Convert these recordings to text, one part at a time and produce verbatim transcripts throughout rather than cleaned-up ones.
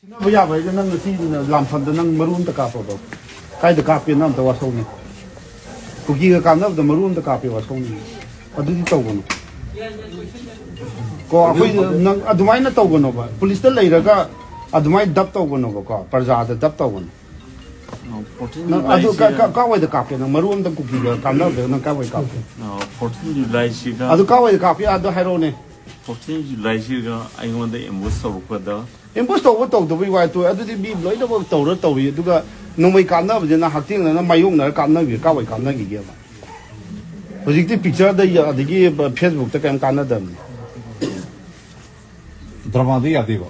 ꯁꯤꯟꯅꯕ ꯌꯥꯕ ꯍꯥꯏꯁꯦ ꯅꯪ ꯉꯁꯤ ꯂꯥꯟꯐꯝꯗ ꯅꯪ ꯃꯔꯨ ꯑꯝꯇ ꯀꯥꯞꯄꯕ? ꯀꯥꯏꯗ ꯀꯥꯞꯀꯦ? ꯅꯪ ꯑꯝꯇ ꯋꯥꯁꯧꯅꯤ꯫ ꯀꯨꯀꯤꯒ ꯀꯥꯞꯅꯕꯗ ꯃꯔꯨ ꯑꯝꯇ ꯀꯥꯞꯄꯦ, ꯋꯥꯁꯧꯅꯤ꯫ ꯑꯗꯨꯗꯤ ꯇꯧꯒꯅꯨ꯫ ꯀꯣ, ꯑꯩꯈꯣꯏ ꯅꯪ ꯑꯗꯨꯃꯥꯏꯅ ꯇꯧꯒꯅꯣꯕ꯫ ꯄꯨꯂꯤꯁꯇ ꯂꯩꯔꯒ ꯑꯗꯨꯃꯥꯏꯅ ꯗꯞ ꯇꯧꯒꯅꯣꯕꯀꯣ, ꯄ꯭ꯔꯖꯥꯗ ꯗꯞ ꯇꯧꯒꯅꯨ꯫ ꯐꯣꯔꯇꯤꯟ ꯅꯪ ꯑꯗꯨ ꯖꯨꯂꯥꯏꯁꯤ ꯀ-, ꯀ-, ꯀꯥꯋꯥꯏꯗ ꯀꯥꯞꯀꯦ? ꯅꯪ ꯃꯔꯨ ꯑꯝꯇ ꯀꯨꯀꯤꯒ ꯀꯥꯞꯅꯕꯗ ꯅꯪ ꯀꯥꯋꯥꯏ ꯀꯥꯞꯀꯦ? ꯐꯣꯔꯇꯤꯟ ꯖꯨꯂꯥꯏꯁꯤꯒ ꯑꯗꯨ ꯀꯥꯋꯥꯏꯗ ꯀꯥꯞꯀꯦ? ꯑꯗꯨ ꯍꯥꯏꯔꯛꯑꯣꯅꯦ꯫ ꯐꯣꯔꯇꯤꯟ ꯖꯨꯂꯥꯏꯁꯤꯒ ꯑꯩꯉꯣꯟꯗ ꯑꯦꯝꯕꯨꯁ ꯇꯧꯔꯛꯄꯗ ꯑꯦꯝꯕꯨꯁ ꯇꯧꯕ ꯇꯧꯗꯕꯩ ꯋꯥ ꯇꯣꯛꯑꯦ꯫ ꯑꯗꯨꯗꯤ ꯃꯤ ꯂꯣꯏꯅꯃꯛ ꯇꯧꯔ ꯇꯧꯏ꯫ ꯑꯗꯨꯒ ꯅꯣꯡꯃꯩ ꯀꯥꯞꯅꯕꯁꯤꯅ ꯍꯛꯊꯦꯡꯅꯅ ꯃꯥꯌꯣꯛꯅꯔ ꯀꯥꯞꯅꯕꯤ ꯀꯥꯋꯥꯏ ꯀꯥꯞꯅꯈꯤꯒꯦꯕ? ꯍꯧꯖꯤꯛꯇꯤ ꯄꯤꯛꯆꯔꯗ ꯌ-, ꯑꯗꯒꯤ ꯐꯦꯁꯕꯨꯛꯇ ꯀꯔꯤꯝ ꯀꯥꯟꯅꯗꯕꯅꯤ꯫ ꯗ꯭ꯔꯃꯥꯗ ꯌꯥꯗꯦꯕ꯫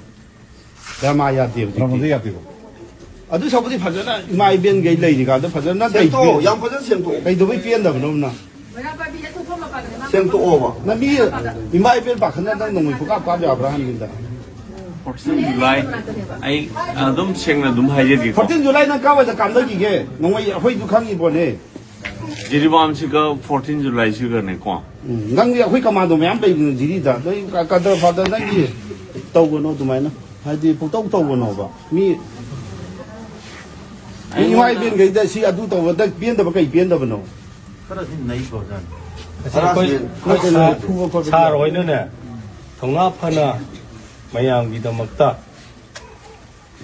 ꯗ꯭ꯔꯃꯥ ꯌꯥꯗꯦ ꯍꯧꯖꯤꯛꯇꯤ꯫ ꯗ꯭ꯔꯃꯥꯗ ꯌꯥꯗꯦꯕ꯫ ꯑꯗꯨ ꯁꯔꯨꯛꯄꯨꯗꯤ ꯐꯖꯅ ꯏꯃꯥ ꯏꯕꯦꯟꯈꯩ ꯂꯩꯔꯤꯀꯥꯟꯗ ꯐꯖꯅ ꯁꯦꯝꯗꯣꯛꯑꯣ, ꯂꯩꯕꯤꯌꯨ꯫ ꯌꯥꯝ ꯐꯖꯅ ꯁꯦꯝꯗꯣꯛꯑꯣ꯫ ꯀꯩꯗꯧꯕꯩ ꯄꯦꯟꯗꯕꯅꯣ ꯅꯪ? ꯁꯦꯝꯗꯣꯛꯑꯣꯕ꯫ ꯅꯪ ꯃꯤ ꯏꯃꯥ ꯏꯕꯦꯟ ꯄꯥꯈꯠꯅ ꯅꯪ ꯅꯣꯡꯃꯩ ꯄꯨꯀꯥꯞ ꯀꯥꯞ ꯌꯥꯕ꯭ꯔꯥ ꯍꯪꯕꯅꯤꯗ? ꯐꯣꯔꯇꯤꯟ ꯖꯨꯂꯥꯏ ꯑꯩ ꯑꯗꯨꯝ ꯁꯦꯡꯅ ꯑꯗꯨꯝ ꯍꯥꯏꯖꯒꯦꯀꯣ꯫ ꯐꯣꯔꯇꯤꯟ ꯖꯨꯂꯥꯏ ꯅꯪ ꯀꯥꯋꯥꯏꯗ ꯀꯥꯞꯅꯈꯤꯒꯦ? ꯅꯣꯡꯃꯩ ꯑꯩꯈꯣꯏꯁꯨ ꯈꯪꯉꯤꯕꯣꯅꯦ꯫ ꯖꯤꯔꯤꯕꯥꯝꯁꯤꯒ ꯐꯣꯔꯇꯤꯟ ꯖꯨꯂꯥꯏꯁꯤꯒꯅꯦꯀꯣ꯫ ꯎꯝ, ꯅꯪꯗꯤ ꯑꯩꯈꯣꯏ ꯀꯃꯥꯟꯗꯣ ꯃꯌꯥꯝ ꯂꯩꯕꯅꯤ ꯖꯤꯔꯤꯗ꯫ ꯅꯣꯏ ꯀ-, ꯀꯗꯔ ꯐꯥꯗꯔ ꯅꯪꯒꯤ ꯇꯧꯒꯅꯣ ꯑꯗꯨꯃꯥꯏꯅ꯫ ꯍꯥꯏꯗꯤ ꯄꯨꯡꯇꯧ ꯇꯧꯒꯅꯣꯕ꯫ ꯃꯤ, ꯃꯤ ꯏꯃꯥ ꯏꯕꯦꯟꯈꯩꯗ ꯁꯤ ꯑꯗꯨ ꯇꯧꯕꯗ ꯄꯦꯟꯗꯕ ꯀꯩ ꯄꯦꯟꯗꯕꯅꯣ? ꯈꯔꯗꯤ ꯅꯩꯈ꯭ꯔꯕꯖꯥꯠꯅꯤ꯫ ꯑꯁꯤ ꯑꯩꯈꯣꯏ, ꯑꯩꯈꯣꯏ ꯁꯥꯔ, ꯁꯥꯔ ꯍꯣꯏꯅꯅꯦ ꯊꯧꯅꯥ ꯐꯅ ꯃꯌꯥꯝꯒꯤꯗꯃꯛꯇ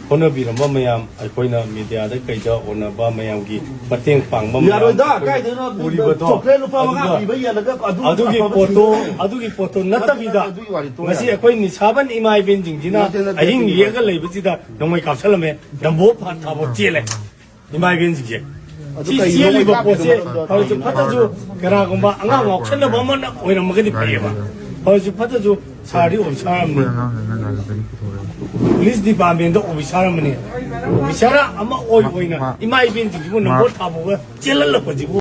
ꯍꯣꯠꯅꯕꯤꯔꯝꯕ ꯃꯌꯥꯝ, ꯑꯩꯈꯣꯏꯅ ꯃꯦꯗꯤꯌꯥꯗ ꯀꯩꯗ ꯎꯅꯕ ꯃꯌꯥꯝꯒꯤ ꯃꯇꯦꯡ ꯄꯥꯡꯕ ꯃꯌꯥꯝ ꯌꯥꯔꯣꯏꯗ, ꯑꯩꯈꯣꯏ ꯀꯥꯏꯗꯩꯅꯣ? ꯎꯔꯤꯕꯗꯣ, ꯆꯣꯀ꯭ꯂꯦꯠ ꯂꯨꯄꯥ ꯃꯉꯥ ꯑꯗꯨꯒ ꯄꯤꯕ ꯌꯦꯜꯂꯒ ꯑꯗꯨ ꯑꯗꯨꯒꯤ ꯑꯐꯕ ꯄꯣꯠꯇꯣ, ꯊꯤꯡꯗꯣꯛꯑꯣ꯫ ꯑꯗꯨꯒꯤ ꯄꯣꯠꯇꯣ ꯅꯠꯇꯕꯤꯗ, ꯑꯗꯨꯒꯤ ꯋꯥꯔꯤ ꯇꯣꯛꯑꯣ, ꯉꯁꯤ ꯌꯥꯔꯦ꯫ ꯑꯩꯈꯣꯏ ꯅꯤꯁꯥꯕꯟ ꯏꯃꯥ ꯏꯕꯦꯟꯁꯤꯡꯁꯤꯅ ꯅꯠꯇꯦ, ꯅꯠꯇꯦ, ꯑꯍꯤꯡ ꯑꯗꯨꯒꯤ ꯂꯦꯛꯑꯒ ꯋꯥꯔꯤ꯫ ꯂꯩꯕꯁꯤꯗ ꯅꯣꯡꯃꯩ ꯀꯥꯞꯁꯜꯂꯝꯃꯦ, ꯗꯝꯕꯣ ꯐꯥ-, ꯊꯥꯕ ꯆꯦꯜꯂꯦ ꯏꯃꯥ ꯏꯕꯦꯟꯁꯤꯡꯁꯦ꯫ ꯑꯗꯨ ꯁꯤ ꯀꯩꯅꯣ ꯆꯦꯜꯂꯤꯕ ꯃꯣꯏ ꯄꯣꯠꯁꯦ ꯀꯥꯞꯄꯤꯗꯣ? ꯐꯔꯁꯨ ꯐꯠꯇ꯭ꯔꯁꯨ ꯀꯅꯥꯒꯨꯝꯕ ꯑꯉꯥꯡ ꯉꯥꯎꯁꯟꯅꯕ ꯑꯃꯅ ꯑꯣꯏꯔꯝꯃꯒꯗꯤ ꯐꯩꯌꯦꯕ꯫ ꯐꯔꯁꯨ ꯐꯠꯇ꯭ꯔꯁꯨ ꯁꯥꯔꯗꯤ ꯑꯣꯐꯤꯁꯥꯔ ꯑꯃꯅꯤ, ꯄꯨꯂꯤꯁ ꯗꯤꯄꯥꯔꯠꯃꯦꯟꯗ ꯑꯣꯐꯤꯁꯥꯔ ꯑꯃꯅꯤ꯫ ꯑꯣꯐꯤꯁꯥꯔ ꯑꯃ ꯑꯣꯏ ꯑꯣꯏꯅ ꯏꯃꯥ ꯏꯕꯦꯟꯁꯤꯡꯁꯤꯕꯨ ꯅꯝꯕꯣ ꯊꯥꯕꯒ ꯆꯦꯜꯍꯜꯂꯛꯄꯁꯤꯕꯨ